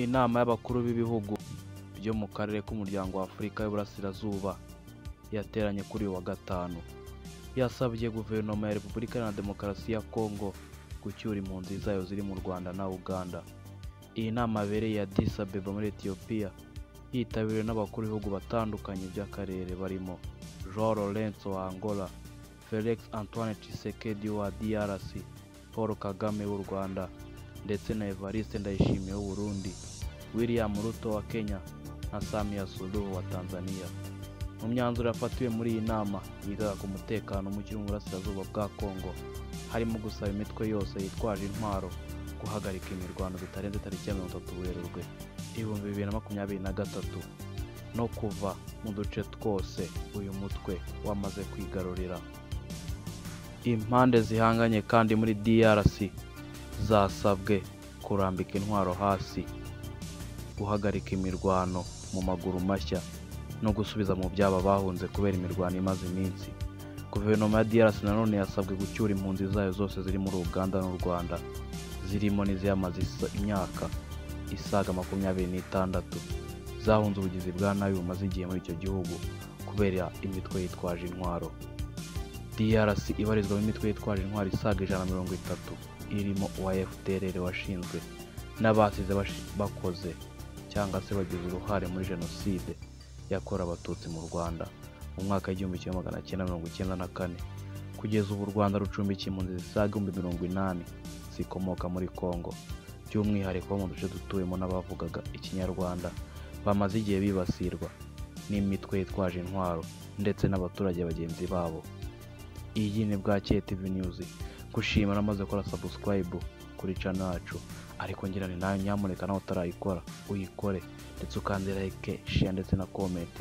Inama y'abakuru b'ibihugu byo mu karere k'umuryango wa Afurika y'Uburasirazuba yateranye kuri uyu wa Gatanu, yasabye Guverinoma ya Repubulika Iharanira Demokarasi ya Kongo gucyura impunzi zayo ziri mu Rwanda na Uganda. Iyi nama yabereye Addis Abeba muri Ethiopia, yitabiriwe n'abakuru b'ibihugu batandukanye by'akarere barimo João Lourenço wa Angola, Felix Antoine Tshisekedi wa DRC, Paul Kagame w'u Rwanda ndetse na Evariste Ndayishimiye w'u Burundi, William Ruto wa Kenya na Samia Suluhu wa Tanzania. Mu myanzuro yafatiwe muri iyi nama yigaga ku mutekano muke mu burasirazuba bwa Kongo, harimo gusaba imitwe yose yitwaje intwaro guhagarika imirwano bitarenze tariki ya 30 Werurwe 2023 no kuva mu duce twose uyu mutwe wamaze kwigarurira. Impande zihanganye kandi muri DRC zasabwe kurambika intwaro hasi, guhagarika imirwano mu maguru mashya no gusubiza mu byabo bahunze kubera imirwano imaze iminsi. Guverinoma ya DRC nanone yasabwe gucyura impunzi zayo zose ziri muri Uganda n'u Rwanda, zirimo n'iziyamaze imyaka isaga 26 zahunze ubugizi bwa nabi bumaze igihe muri icyo gihugu kubera imitwe yitwaje intwaro. DRC ibarizwamo imitwe yitwaje intwaro isaga 130 irimo uwa FDLR washinzwe n'abasize bakoze cyangwa se bagize uruhare muri Jenoside yakorewe Abatutsi mu Rwanda mu mwaka w'1994. Kugeza ubu u Rwanda rucumbikiye impunzi zisaga 80,000 zikomoka muri Kongo, by'umwihariko bo mu duce dutuwemo n'abavugaga Ikinyarwanda bamaze igihe bibasirwa n'imitwe yitwaje intwaro ndetse n'abaturage bagenzi babo. Iyi ni Bwakeye TV News. Gushima namaze gukora subscribe kuri channel yacu, ariko ngira ni nawe nyamuneka nawe utarayikora uyikore, ndetse ukande like, share ndetse na comment.